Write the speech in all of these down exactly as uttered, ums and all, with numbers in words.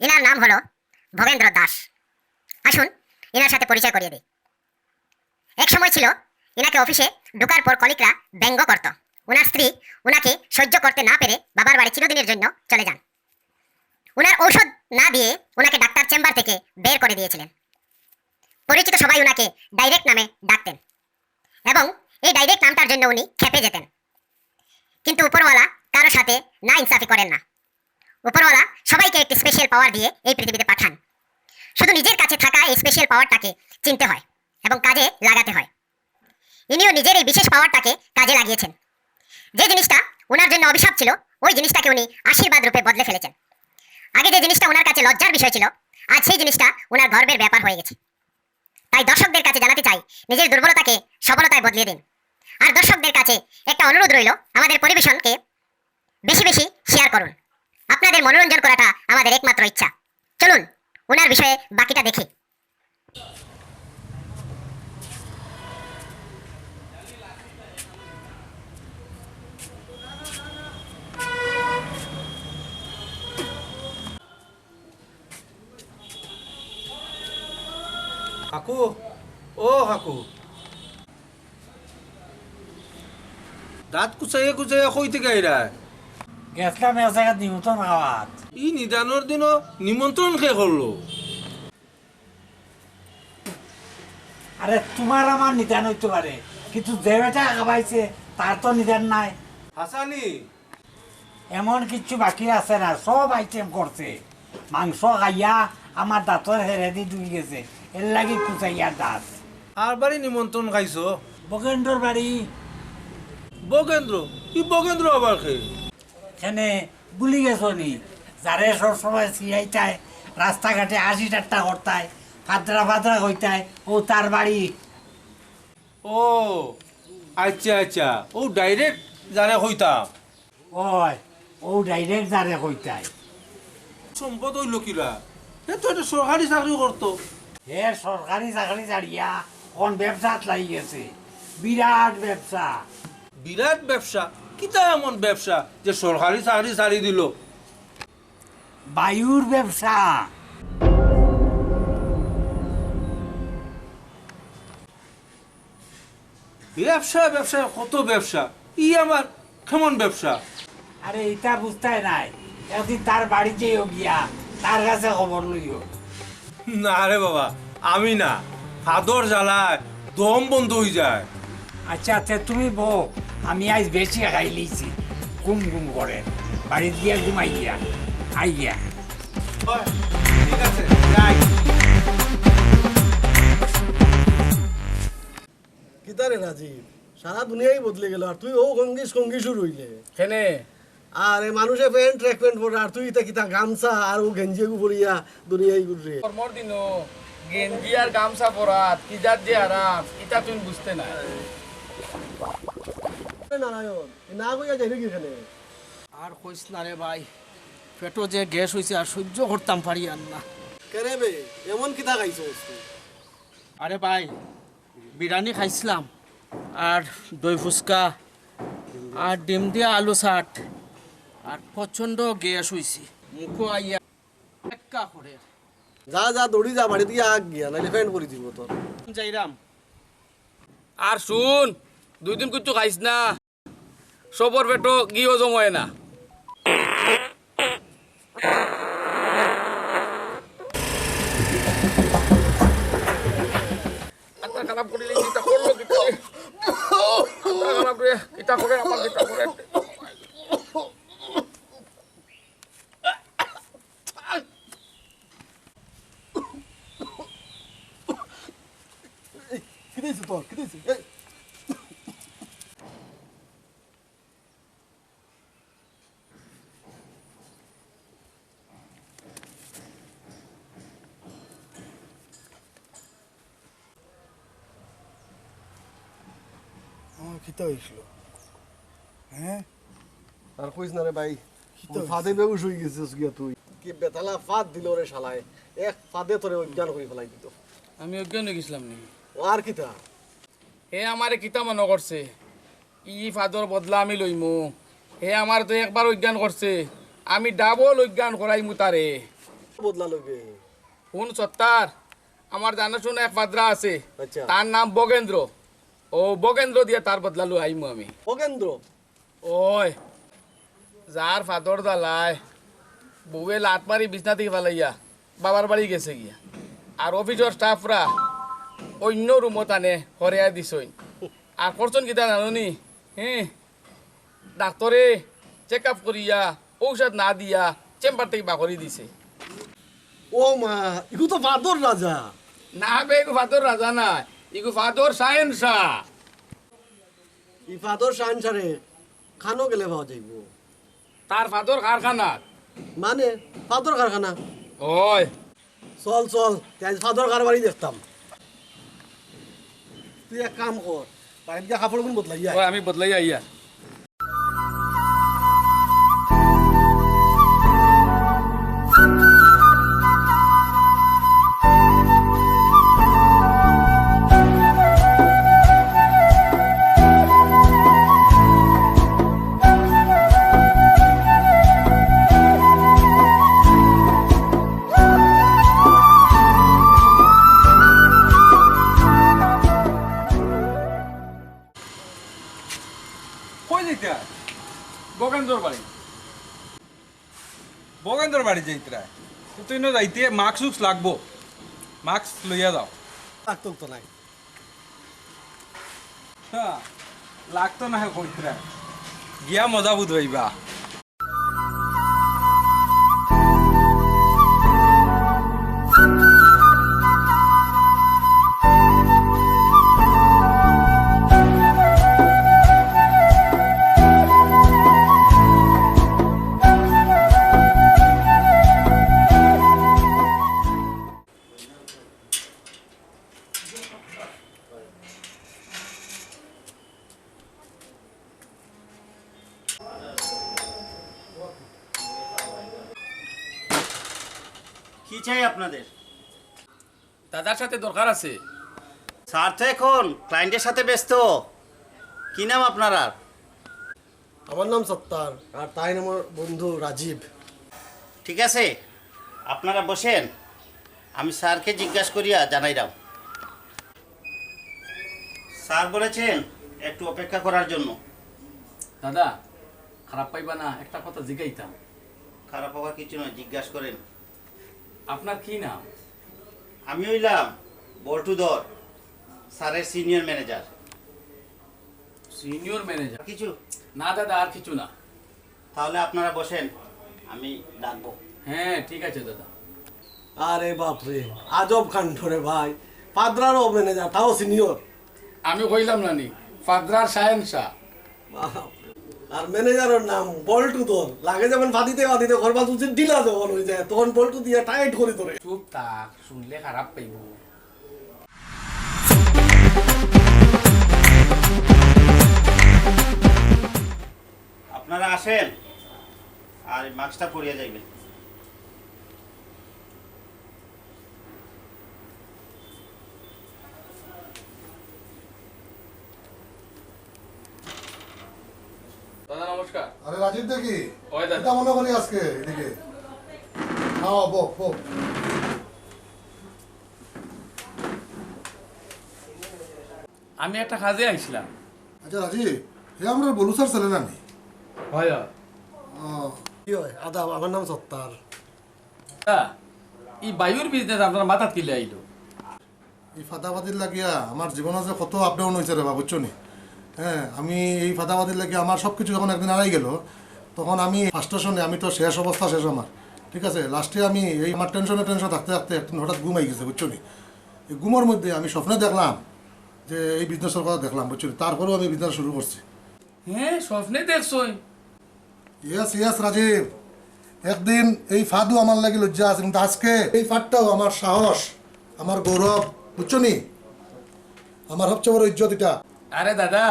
এনার নাম হলো ভোগেন্দ্র দাস। আসুন, এনার সাথে পরিচয় করিয়ে দিই। এক সময় ছিল, এনাকে অফিসে ঢোকার পর কলিগরা ব্যঙ্গ করত। ওনার স্ত্রী ওনাকে সহ্য করতে না পেরে বাবার বাড়ি চিরদিনের জন্য চলে যান। ওনার ঔষধ না দিয়ে ওনাকে ডাক্তার চেম্বার থেকে বের করে দিয়েছিলেন। পরিচিত সবাই ওনাকে ডাইরেক্ট নামে ডাকতেন এবং এই ডাইরেক্ট নামটার জন্য উনি খেপে যেতেন। কিন্তু উপরওয়ালা কারো সাথে না ইনসাফি করেন না। উপরওয়ালা সবাইকে একটি স্পেশাল পাওয়ার দিয়ে এই পৃথিবীতে পাঠান। শুধু নিজের কাছে থাকা এই স্পেশাল পাওয়ারটাকে চিনতে হয় এবং কাজে লাগাতে হয়। ইনিও নিজের এই বিশেষ পাওয়ারটাকে কাজে লাগিয়েছেন। যে জিনিসটা ওনার জন্য অভিশাপ ছিল, ওই জিনিসটাকে উনি আশীর্বাদ রূপে বদলে ফেলেছেন। আগে যে জিনিসটা ওনার কাছে লজ্জার বিষয় ছিল, আজ সেই জিনিসটা ওনার গর্বের ব্যাপার হয়ে গেছে। তাই দর্শকদের কাছে জানাতে চাই, নিজের দুর্বলতাকে সবলতায় বদলিয়ে দিন। আর দর্শকদের কাছে একটা অনুরোধ রইল, আমাদের পরিবেশনকে বেশি বেশি শেয়ার করুন। আপনাদের মনোরঞ্জন করাটা আমাদের একমাত্র ইচ্ছা। চলুন, ওনার বিষয়ে বাকিটা দেখি। কাকু, ও কাকু, দাঁত কুচাইয়া কুচাইয়া কই থাকি আইরায়? গেছলাম এক জাগাত নিমন্ত্রণ খাওয়াত। ই নিদানর দিনও নিমন্ত্রণ কে করলো? আরে, তুমার আমার নিদান অইতো পারে, কিন্তু যে বেটা খাবাইছে, তার তো নিদান নাই। হাছানি? এমন কিচ্ছু বাকি আছে না, সব আইটেম করছে। মাংস খাইয়া আমার দাঁতর হেরেদি ঢুকি গেছে, এরলাগি কুচাইয়া দাঁত। কার বাড়ি নিমন্ত্রণ খাইছো? বগেন্দ্রর বাড়ি। বগেন্দ্র? ই বগেন্দ্র আবার কে? কেনে, ভুলি গেছো নি? যারে সবসময় ছিড়াইতায়, রাস্তাঘাটে হাসি ঠাট্টা করতায়, ফাদরা ফাদরা কইতায়, অউ তার বাড়ি। ও, আইচ্ছা, আইচ্ছা, অউ ডাইরেক্ট যারে কইতাম। অয়, অউ ডাইরেক্ট যারে কইতায়। সম্পদ অইলো কিলা? হে তো একটা সরকারি চাকরি করতো। হে সরকারি চাকরি ছাড়িয়া অখন ব্যবসাত লাগি গেছে, বিরাট ব্যবসা। বিরাট ব্যবসা? কিতা এমন ব্যবসা যে সরকারি চাকরি ছাড়ি দিলো? বায়ুর ব্যবসা। ব্যবসা, ব্যবসা, কত ব্যবসা? ই আবার কেমন ব্যবসা? আরে, ইতা বুঝতায় নায়, একদিন তার বাড়িত যাইও গিয়া, তার কাছে খবর লইও। না রে বাবা, আমি না, ফাদর জ্বালায় দম বন্ধ অইযায়। আইচ্ছা, তে তুমি বও, আমি আইজ বেশি খাইলিছি, ঘুম ঘুম করে, বাড়িত গিয়া ঘুমাই গিয়া, আই গিয়া। অয়, ঠিক আছে, যাই। কিতা রে রাজীব, সারা দুনিয়াই বদলি গেল, আর তুই অউ গঙ্গিস গঙ্গিসু রইলে। কেনে? আরে, মানুষে প্যান্ট, ট্র্যাক প্যান্ট পরে, আর তুই ইতা কিতা গামছা আর অউ গেঞ্জি এগু পরিয়া দুনিয়াই ঘুররে। গরমর দিনো গেঞ্জি আর গামছা পরাত কি জাত যে আরাম, ইতা তুই বুঝতে নায়। এ নারায়ণ, এ না কইয়া যাইরে কিখানে? আর কইস না রে ভাই, পেটো যে গ্যাস অইছে আর সহ্য করতাম পারিয়ার না। কেনে বে, এমন কিতা খাইছস তুই? আরে ভাই, বিরিয়ানি খাইছলাম, আর দই ফুচকা, আর ডিম দিয়া আলু চাট, আর প্রচণ্ড গ্যাস অইছে, মুখো আইয়া এক্কা করে। যা, যা, দৌড়ি যা, বাড়িত গিয়া আগ গিয়া, নাইলে ফ্যান পড়ি দিব তোর। যাইরাম। আর শুন, দুই দিন কিচ্ছু খাইস না। সবর পেটো ঘিও জমে না। মাথা খারাপ করিলে কিতা করলো কিতা রে? মাথা খারাপ রে, কিতা করে আমার কিতা করে। এই, কিতা অইছে তোর? কিতা অইছে? এই। আমার কিতা অইছিল? হ্যাঁ? আর কইস না রে ভাই, কিতা অইছে? ফাদে বেহুশ অই গেছস গিয়া তুই। কি বেতালা ফাদ দিল রে শালায়, এক ফাদে তোরে অজ্ঞান করি ফালাই দিত। আমি অজ্ঞান অই গেছিলাম নি? ও আর কিতা? হে আমারে কিতা মনো করছে? ই ফাদর বদলা আমি লইমু। হে আমারে তো একবার অজ্ঞান করছে, আমি ডাবল অজ্ঞান করাইমু তারে। বদলা লইবে? হুন সত্তার, আমার জানাশুনা এক ফাদরা আছে, আচ্ছা। তার নাম বগেন্দ্র। ও বগেন্দ্র দিয়া তার বদলা লই আইমু আমি। বগেন্দ্র? ওই, যার ফাদর দালায় বউয়ে লাত মারি বিছনা থাকি ফালাইয়া বাবার বাড়ি গেছে গিয়া, আর অফিসর স্টাফরা অইন্য রুমো তানে হরেয়া দিছইন। আর করছইন কিতা জানো নি? হ্যাঁ, ডাক্তরে চেক আপ করিয়া ঔষধ না দিয়া চেম্বার থাকি বার করি দিছে। ও মা, ইগু তো ফাদর রাজা। না বে, ইগু ফাদর রাজা না, ইগু ফাদর শাহেনশা। ই ফাদর শাহেনশারে খানো গেলে পাওয়া যাইব? তার ফাদর কারখানা। মানে, ফাদর কারখানা? ওই। চল, চল, তে আইজ ফাদর কারবারি দেখতাম। তুই এক কাম কর, বাইরে গিয়া কাপড়গুন বদলাই আয়। ওই, আমি বদলাই আইয়া। কই যাইতা? বগেন্দ্রর বাড়ি। বগেন্দ্রর বাড়ি যাইতরা? তো তুই না যাইতে মাস্ক উস্ক লাগবো, মাস্ক লইয়া যাও। লাগতো তো নাই। হ্যাঁ, লাগতো না কইতরা, গিয়া মজা বুঝ পাইবা। কি চাই আপনাদের? দাদার সাথে দরকার আছে। স্যার তো এখন ক্লায়েন্টের সাথে ব্যস্ত। কি নাম আপনার? আর আমার নাম সত্তার, আর তাইন আমার বন্ধু রাজীব। ঠিক আছে, আপনারা বসেন, আমি স্যারকে জিজ্ঞাসা করিয়া জানাইলাম। স্যার বলেছেন একটু অপেক্ষা করার জন্য। দাদা, খারাপ পাইবা না, একটা কথা জিগাইতাম। খারাপ পাওয়ার কিছু নয়, জিজ্ঞাসা করেন। আপনার কি নাম? আমি হইলাম বল্টু ধর, স্যারের সিনিয়র ম্যানেজার। Senior manager? কিছু? না দাদা, আর কিছু না। তাহলে আপনারা বসেন, আমি ডাকবো। হ্যাঁ, ঠিক আছে দাদা। আরে বাপরে, আজব কাণ্ড রে ভাই, ফাদরারও ম্যানেজার, তাও সিনিয়র। আমি কইলাম না নি, ফাদরার শাহেনশা। বাপরে। আর ম্যানেজারের নাম বল্টু দল। লাগে যেমন ফাদিতে ফাদিতে ঘর বাস উচিত ঢিলা যখন হয়ে যায়, তখন বল্টু দিয়ে টাইট করে ধরে। চুপ থাক, শুনলে খারাপ পাইব। আপনারা আসেন, আর এই মাস্কটা পরিয়া যাইবেন। দাদা, নমস্কার। আরে রাজীব দেখি, ওই দাদা। এটা মনে করি আজকে এদিকে। হ্যাঁ, বো, বো। আমি একটা কাজে আইছিলাম। আচ্ছা রাজীব, হে আমরা বলু স্যার ছিলেন আমি। হয়, হয়। ও। কি হয়? আদাব, আমার নাম সত্তার। তা, এই বায়ুর বিজনেস আপনার মাথাত কিলে আইলো? এই ফাদাবাদির লাগিয়া আমার জীবনে যে কত আপ ডাউন হয়েছে রে বা, বুঝছো নি? হ্যাঁ, আমি এই ফাদাবাদির লাগিয়া আমার সব কিছু যখন একদিন হারাই গেল, তখন আমি ফার্স্টেশনে, আমি তো শেষ অবস্থা শেষ আমার, ঠিক আছে? লাস্টে আমি এই আমার টেনশনে টেনশনে থাকতে থাকতে একদিন হঠাৎ ঘুম আই গেছে, বুঝছো নি? এই ঘুমের মধ্যে আমি স্বপ্নে দেখলাম যে এই বিজনেসের কথা দেখলাম, বুঝছো নি? তারপরেও আমি বিজনেস শুরু করছি। হ্যাঁ, স্বপ্নে দেখছই? Yes, yes, Rajib. একদিন এই ফাদু আমার লাগি লজ্জা আছে, কিন্তু আজকে এই ফাদটাও আমার সাহস, আমার গৌরব, বুঝছো নি? আমার সবচেয়ে বড় ইজ্জত এটা। আরে দাদা,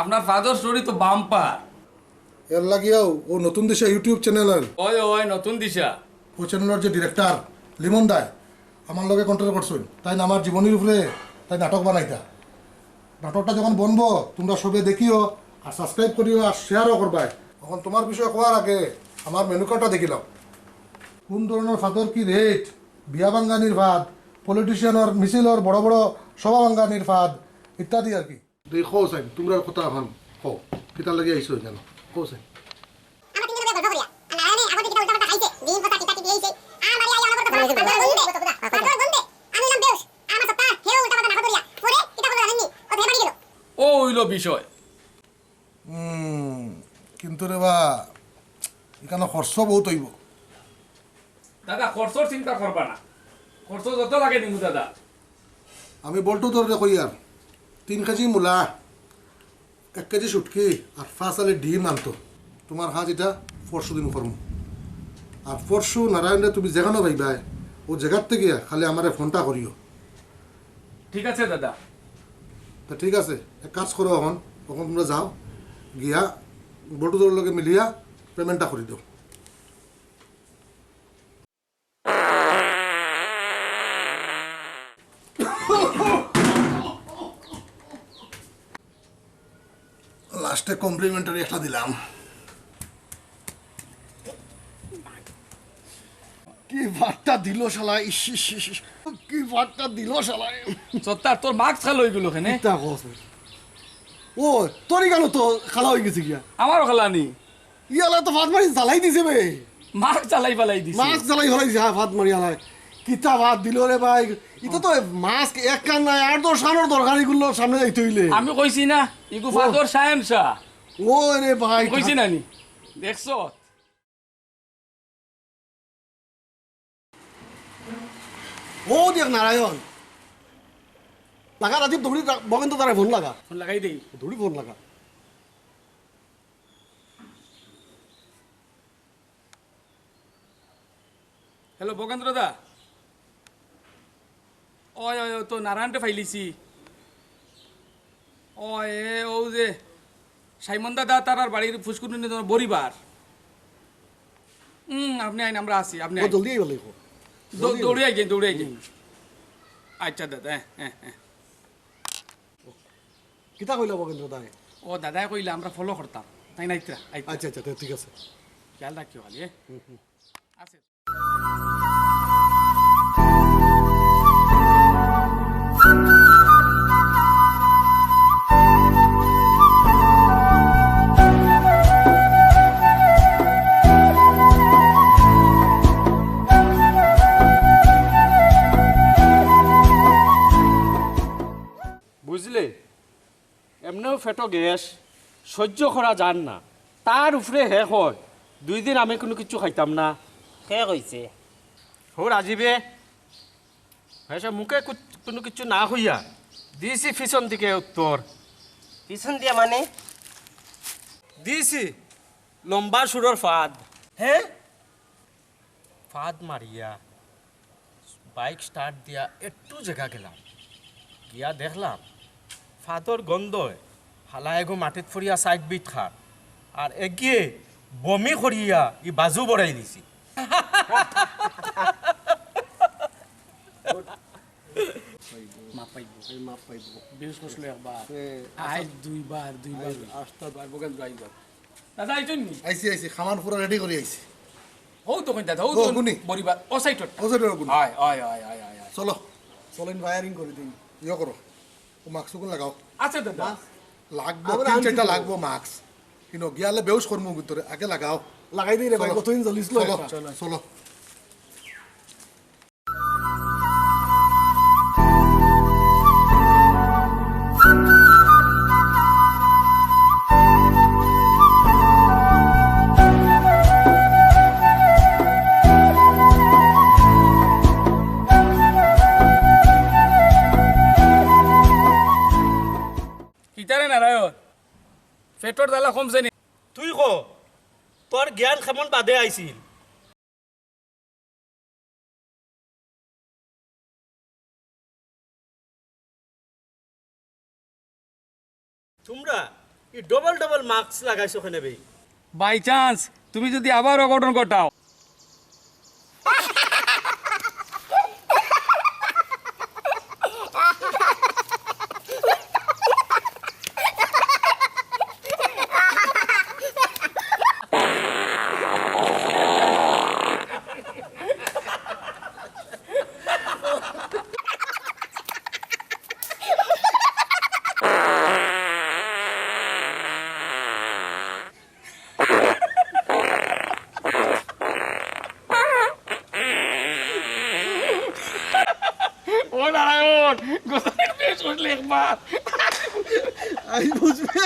আপনার ফাদার স্টোরি তো বাম্পার। এর লাগিয়াও ও নতুন দিশা YouTube চ্যানেলের ওই, ওই, নতুন দিশা। ও চ্যানেলের যে ডিরেক্টর লিমন দায় আমার লগে কন্ট্যাক্ট করছইন, তাইন আমার জীবনীর উপরে তাইন নাটক বানাইতা। নাটকটা যখন বনবো, তোমরা সবে দেখিও, আর সাবস্ক্রাইব করিও, আর শেয়ারও করবায়। এখন তোমার বিষয়ে কওয়ার আগে আমার মেনু কার্ডটা দেখিলাও। কোন ধরনর ফাদর, কি রেট, বিয়া ভাঙ্গানির ফাদ, পলিটিশিয়ানর মিছিলর, বড় বড় সভা ভাঙ্গানির ফাদ ইত্যাদি আর কি। দেখো সাইন, তুমরার কথা অখন কও, কিতার লাগি আইছো এখানো? কও সাইন। আমরা তিনজনে গল্প করিয়া, আর নারায়ণে আগতে কিতা উল্টা পাল্টা খাইছে, ডিম, কষা, কিতা কিতি হইছে, আর মারিয়া আইয়া অনবরত ফাদর গন্ধে, ফাদর গন্ধে, আমি অইলাম বেহুশ, আমার সত্তা, হেও উল্টা পাল্টা নাটক করিয়া, পরে কিতা করলো জানেননি? ও ধেয়ে বাড়ি গেল। ও অইলো বিষয়। হুম, কিন্তু রে বা, এখানো খরচ বউত অইবো। দাদা, খরচর চিন্তা করবা না, খরচ যত লাগে নিমু দাদা। আমি বল্টু দররে কইয়ার, তিন কেজি মুলা, এক কেজি শুটকি আর পাঁচ আলি ডিম আনতো। তুমার কাজ ইটা পরশু দিন করমু। আর পরশু নারায়ণরে তুমি যেখানো পাইবায়, অউ জাগাত থাকি খালি আমারে ফোনটা করিও। ঠিক আছে দাদা। তে ঠিক আছে, এক কাজ করো, অখন, অখন তুমরা যাও, গিয়া বল্টু দরর লগে মিলিয়া পেমেন্টটা করি দেও। লাস্টে কমপ্লিমেন্টারি একটা দিলাম। কি ফাদটা দিল শালা, ইস, ইস, ইস, ইস। কি ফাদটা দিল শালা। সত্তার, তোর মাস্ক কালা অইগেলো কেনে? কিতা কস? ও, তোরই কেনে তো কালা অইগেছে গিয়া? আমারও কালা নি। ইয়ালা তো ফাদ মারি জ্বালাই দিছে বে। মাস্ক জ্বালাই ফালাই দিছে। মাস্ক জ্বালাই ফালাই দিছে, হ্যাঁ, ফাদ মারি আলাই। কিতা ফাদ দিল রে ভাই। ইটা তো মাস্ক এক কান নায়, আট দশ কানর দরকার ইগুর সামনে যাইতে অইলে। আমি কইছি না, ইগু ও। ফাদর শাহেনশা। ও রে ভাই। আমি কইছি না নি? দেখছো? ও দেখ নারায়ণ। লাগা রাজীব, দৌড়ি রা-, বগেন্দ্র দারে ফোন লাগা। ফোন লাগাই দেই। দৌড়ি ফোন লাগা। হ্যালো, বগেন্দ্র দা। ওই, ওই, ওই তো নারায়ণরে ফাইলিছি। ওই, এ, অউ যে সাইমন দাদা তারার বাড়ির ফুসকুনি বরিবার। হুম, আপনে আইন, আমরা আছি, আপনে ও আইন। জলদি আইবা লাগবো। দৌ-, জলদি দৌড়ি আইবা। আইগেন, দৌড়ি আইগেন। হুম। আচ্ছা দাদা, হ্যাঁ, হ্যাঁ, হ্যাঁ। কিতা কইলা বগেন্দ্র দায়? ও দাদায় কইলা আমরা ফলো করতাম। তাইন আইতরা, আইতরা। আচ্ছা, আচ্ছা, তে ঠিক আছে। খেয়াল রাখিও খালি, এ? হুম, হুম। আছে। বুঝলে? এমনেও পেটো গ্যাস সইজ্য করা যার না, তার উপরে হে কয়, "দুই দিন আমি কুনু কিচ্ছু খাইতাম না।" কে কইছে? হো রাজীবে, হে সে মুখে কু-, কুনু কিচ্ছু না কইয়া দিছি পিছন দিকে উত্তর। পিছন দিয়া মানে? দিছি লম্বা সুরর ফাদ। হে? ফাদ মারিয়া বাইক স্টার্ট দিয়া একটু জাগা গেলাম, গিয়া দেখলাম ফাদর গন্ধয় হালা এগু মাটিত পড়িয়া সাইড বিট খার, আর এগিয়ে বমি করিয়া ই বাজু বড়াই দিছি। মাফ পাইবো। এই মাফ পাইবো। বেহুশ করছিল একবার। এ, আইজ দুইবার, দুইবার। আইজ আস্তা বার বগেন যাইবার। দাদা, আইছইন নি? আইছি, আইছি। খামান পুরা রেডি করি আইছি। ও তো কইন দাদা, ও ও তো গুনি। বরিবার, ও সাইড ওটা। ও সাইড ওটা গুনি। আয়, আয়, আয়, আয়, আয়, আয়। চলো। চলেন ফায়ারিং করি দিন। ইয়ে করো। ও মাস্ক ওগুন লাগাও। আচ্ছা দাদা। মাস্ক? লাগবো, আমরা তিন আনছি চারটা তো। লাগবো মাস্ক। কিন্তু গিয়ালে বেউস করমু ভিতরে, আগে লাগাও। লাগাই দিই রে ভাই, চলো। কতদিন জ্বলিছিল চলো, একটা। চলো। চলো। কিতারে নারায়ণ, পেটর জ্বালা কমছে নি? তুই ক, তোর জ্ঞান কেমন বাদে আইছিল? তুমরা ই ডাবল ডাবল মাস্ক লাগাইছো কেনে বে? বাই চান্স তুমি যদি আবার অঘটন ঘটাও। ও নারায়ণ, গোসলের বেশ উঠলে একবার। আই বুঝবে।